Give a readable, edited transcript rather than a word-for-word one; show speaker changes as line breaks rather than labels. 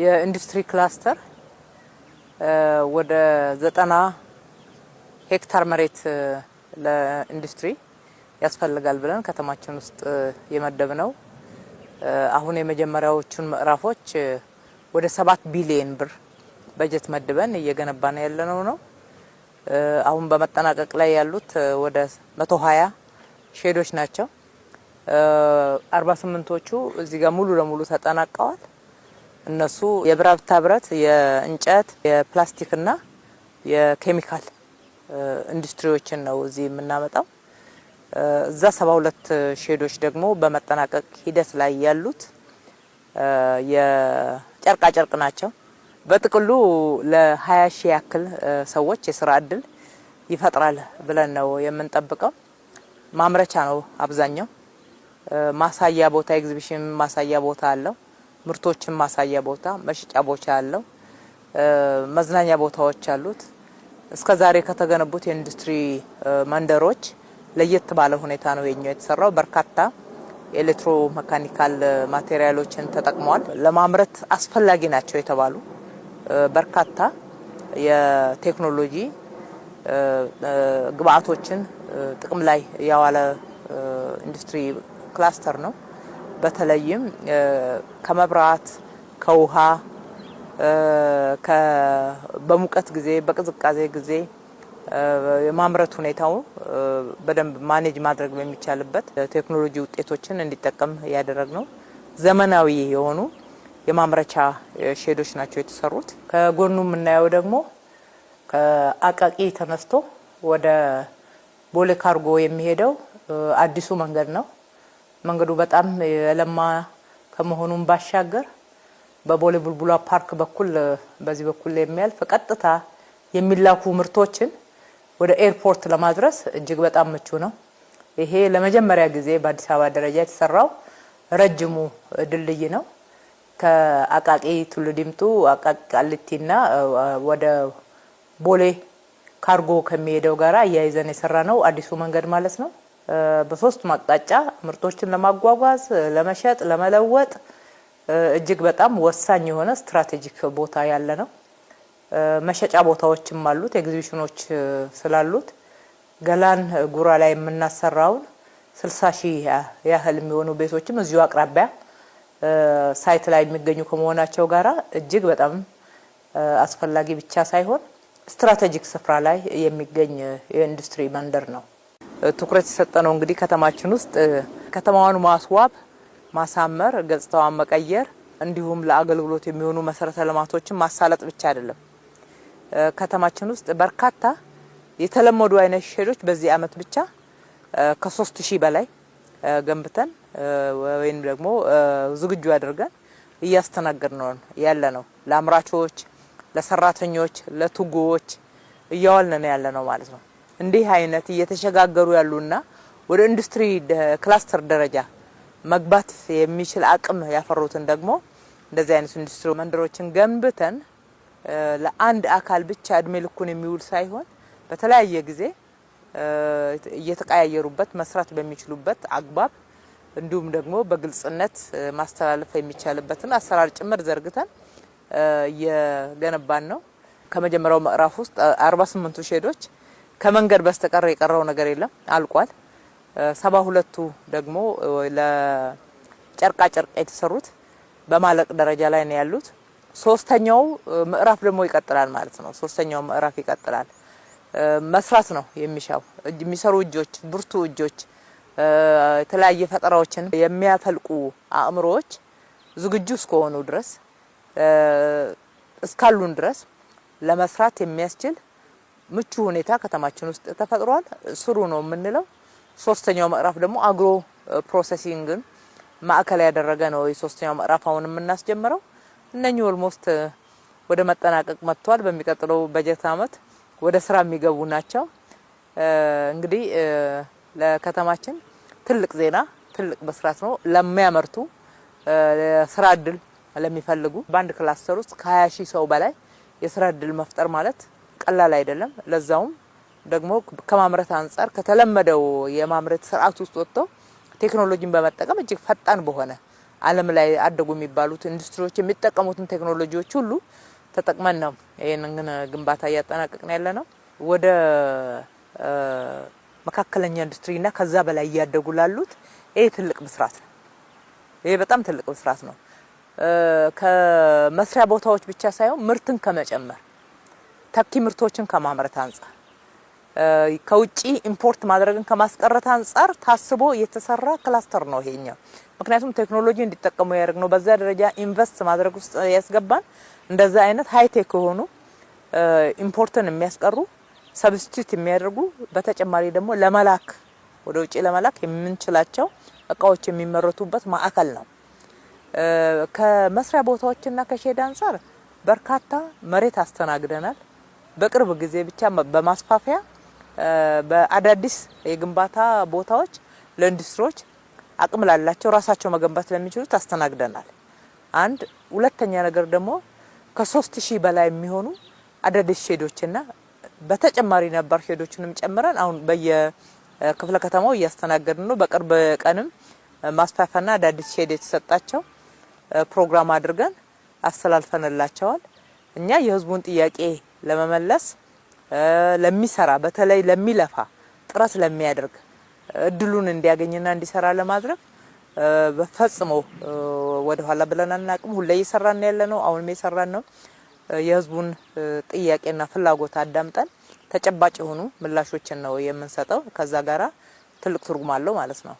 የኢንዱስትሪ ክላስተር ወደ 90 ሄክታር መሬት ለኢንዱስትሪ ያስፈልጋል ብለን ከተማችን ውስጥ የመደብነው። አሁን የመጀመሪያዎቹን ምዕራፎች ወደ 7 ቢሊዮን ብር በጀት መድበን እየገነባን ያለነው ነው። አሁን በመጠናቀቅ ላይ ያሉት ወደ 120 ሼዶች ናቸው። 48ቶቹ እዚህ ጋር ሙሉ ለሙሉ ተጠናቀዋል። እነሱ የብረታ ብረት፣ የእንጨት፣ የፕላስቲክና የኬሚካል ኢንዱስትሪዎችን ነው እዚህ የምናመጣው። እዛ 72 ሼዶች ደግሞ በመጠናቀቅ ሂደት ላይ ያሉት የጨርቃ ጨርቅ ናቸው። በጥቅሉ ለ20 ሺህ ያክል ሰዎች የስራ እድል ይፈጥራል ብለን ነው የምንጠብቀው። ማምረቻ ነው አብዛኛው። ማሳያ ቦታ፣ ኤግዚቢሽን ማሳያ ቦታ አለው። ምርቶችን ማሳያ ቦታ፣ መሸጫ ቦታ አለው። መዝናኛ ቦታዎች አሉት። እስከ ዛሬ ከተገነቡት የኢንዱስትሪ መንደሮች ለየት ባለ ሁኔታ ነው የኛው የተሰራው። በርካታ ኤሌክትሮ መካኒካል ማቴሪያሎችን ተጠቅመዋል። ለማምረት አስፈላጊ ናቸው የተባሉ በርካታ የቴክኖሎጂ ግብአቶችን ጥቅም ላይ ያዋለ ኢንዱስትሪ ክላስተር ነው። በተለይም ከመብራት፣ ከውሃ፣ በሙቀት ጊዜ፣ በቅዝቃዜ ጊዜ የማምረት ሁኔታው በደንብ manage ማድረግ በሚቻልበት ቴክኖሎጂ ውጤቶችን እንዲጠቀም ያደረግ ነው። ዘመናዊ የሆኑ የማምረቻ ሼዶች ናቸው የተሰሩት። ከጎኑ የምናየው ደግሞ ከአቃቂ ተነስቶ ወደ ቦሌ ካርጎ የሚሄደው አዲሱ መንገድ ነው። መንገዱ በጣም የለማ ከመሆኑም ባሻገር በቦሌ ቡልቡላ ፓርክ በኩል በዚህ በኩል የሚያልፍ ቀጥታ የሚላኩ ምርቶችን ወደ ኤርፖርት ለማድረስ እጅግ በጣም ምቹ ነው። ይሄ ለመጀመሪያ ጊዜ በአዲስ አበባ ደረጃ የተሰራው ረጅሙ ድልድይ ነው። ከአቃቂ ቱሉ ዲምቱ፣ አቃቂ ቃሊቲና ወደ ቦሌ ካርጎ ከሚሄደው ጋራ አያይዘን የሰራ ነው አዲሱ መንገድ ማለት ነው። በሶስቱም አቅጣጫ ምርቶችን ለማጓጓዝ፣ ለመሸጥ፣ ለመለወጥ እጅግ በጣም ወሳኝ የሆነ strategic ቦታ ያለ ነው። መሸጫ ቦታዎችም አሉት፣ ኤግዚቢሽኖች ስላሉት ገላን ጉራ ላይ የምናሰራውን 60 ሺህ ያህል የሚሆኑ ቤቶችም እዚሁ አቅራቢያ site ላይ የሚገኙ ከመሆናቸው ጋራ እጅግ በጣም አስፈላጊ ብቻ ሳይሆን strategic ስፍራ ላይ የሚገኝ የኢንዱስትሪ መንደር ነው። ትኩረት የሰጠነው እንግዲህ ከተማችን ውስጥ ከተማዋን ማስዋብ፣ ማሳመር፣ ገጽታዋን መቀየር እንዲሁም ለአገልግሎት የሚሆኑ መሰረተ ልማቶችን ማሳለጥ ብቻ አይደለም። ከተማችን ውስጥ በርካታ የተለመዱ አይነት ሼዶች በዚህ አመት ብቻ ከ3000 በላይ ገንብተን ወይም ደግሞ ዝግጁ አድርገን እያስተናገድን ነው ያለ ነው። ለአምራቾች፣ ለሰራተኞች፣ ለቱጎዎች እያዋልን ነው ያለ ነው ማለት ነው። እንዲህ አይነት እየተሸጋገሩ ያሉና ወደ ኢንዱስትሪ ክላስተር ደረጃ መግባት የሚችል አቅም ያፈሩትን ደግሞ እንደዚህ አይነት ኢንዱስትሪ መንደሮችን ገንብተን ለአንድ አካል ብቻ እድሜ ልኩን የሚውል ሳይሆን በተለያየ ጊዜ እየተቀያየሩበት መስራት በሚችሉበት አግባብ እንዲሁም ደግሞ በግልጽነት ማስተላለፍ የሚቻልበትን አሰራር ጭምር ዘርግተን እየገነባን ነው። ከመጀመሪያው ምዕራፍ ውስጥ 48ቱ ሼዶች ከመንገድ በስተቀር የቀረው ነገር የለም፣ አልቋል። 72ቱ ደግሞ ለጨርቃ ጨርቅ የተሰሩት በማለቅ ደረጃ ላይ ነው ያሉት። ሶስተኛው ምዕራፍ ደግሞ ይቀጥላል ማለት ነው። ሶስተኛው ምዕራፍ ይቀጥላል። መስራት ነው የሚሻው። የሚሰሩ እጆች፣ ብርቱ እጆች፣ የተለያየ ፈጠራዎችን የሚያፈልቁ አእምሮዎች ዝግጁ እስከሆኑ ድረስ፣ እስካሉን ድረስ ለመስራት የሚያስችል ምቹ ሁኔታ ከተማችን ውስጥ ተፈጥሯል። ስሩ ነው የምንለው። ሶስተኛው ምዕራፍ ደግሞ agro processing ን ማዕከል ያደረገ ነው። የሶስተኛው ምዕራፍ አሁን የምናስጀምረው እነኚህ almost ወደ መጠናቀቅ መጥቷል። በሚቀጥለው በጀት አመት ወደ ስራ የሚገቡ ናቸው። እንግዲህ ለከተማችን ትልቅ ዜና፣ ትልቅ ብስራት ነው። ለሚያመርቱ፣ ስራ እድል ለሚፈልጉ በአንድ ክላስተር ውስጥ ከ20 ሺህ ሰው በላይ የስራ እድል መፍጠር ማለት ቀላል አይደለም። ለዛውም ደግሞ ከማምረት አንጻር ከተለመደው የማምረት ስርዓት ውስጥ ወጥቶ ቴክኖሎጂን በመጠቀም እጅግ ፈጣን በሆነ ዓለም ላይ አደጉ የሚባሉት ኢንዱስትሪዎች የሚጠቀሙትን ቴክኖሎጂዎች ሁሉ ተጠቅመን ነው ይህንን ግንባታ እያጠናቀቅን ያለ ነው። ወደ መካከለኛ ኢንዱስትሪና ከዛ በላይ እያደጉ ላሉት ይሄ ትልቅ ብስራት ነው። ይሄ በጣም ትልቅ ብስራት ነው። ከመስሪያ ቦታዎች ብቻ ሳይሆን ምርትን ከመጨመር፣ ተኪ ምርቶችን ከማምረት አንጻር፣ ከውጪ import ማድረግን ከማስቀረት አንጻር ታስቦ የተሰራ cluster ነው ይሄኛው። ምክንያቱም ቴክኖሎጂ እንዲጠቀሙ ያደርግ ነው። በዛ ደረጃ invest ማድረግ ውስጥ ያስገባን እንደዛ አይነት high-tech የሆኑ፣ import ን የሚያስቀሩ፣ substitute የሚያደርጉ፣ በተጨማሪ ደግሞ ለመላክ፣ ወደ ውጪ ለመላክ የምንችላቸው እቃዎች የሚመረቱበት ማዕከል ነው። ከመስሪያ ቦታዎችና ከ shed አንጻር በርካታ መሬት አስተናግደናል። በቅርብ ጊዜ ብቻ በማስፋፊያ፣ በአዳዲስ የግንባታ ቦታዎች ለኢንዱስትሪዎች፣ አቅም ላላቸው፣ ራሳቸው መገንባት ለሚችሉት አስተናግደናል። አንድ ሁለተኛ ነገር ደግሞ ከ3000 በላይ የሚሆኑ አዳዲስ shed ኦችና በተጨማሪ ነባር shed ኦችንም ጨምረን አሁን በየክፍለ ከተማው እያስተናገድን ነው። በቅርብ ቀንም ማስፋፊያና አዳዲስ shed የተሰጣቸው ፕሮግራም አድርገን አስተላልፈንላቸዋል። እኛ የህዝቡን ጥያቄ ለመመለስ፣ ለሚሰራ፣ በተለይ ለሚለፋ፣ ጥረት ለሚያደርግ እድሉን እንዲያገኝና እንዲሰራ ለማድረግ በፈጽሞ ወደ ኋላ ብለን አናቅም። ሁሌ እየሰራን ያለ ነው። አሁንም እየሰራን ነው። የህዝቡን ጥያቄና ፍላጎት አዳምጠን ተጨባጭ የሆኑ ምላሾችን ነው የምንሰጠው። ከዛ ጋራ ትልቅ ትርጉም አለው ማለት ነው።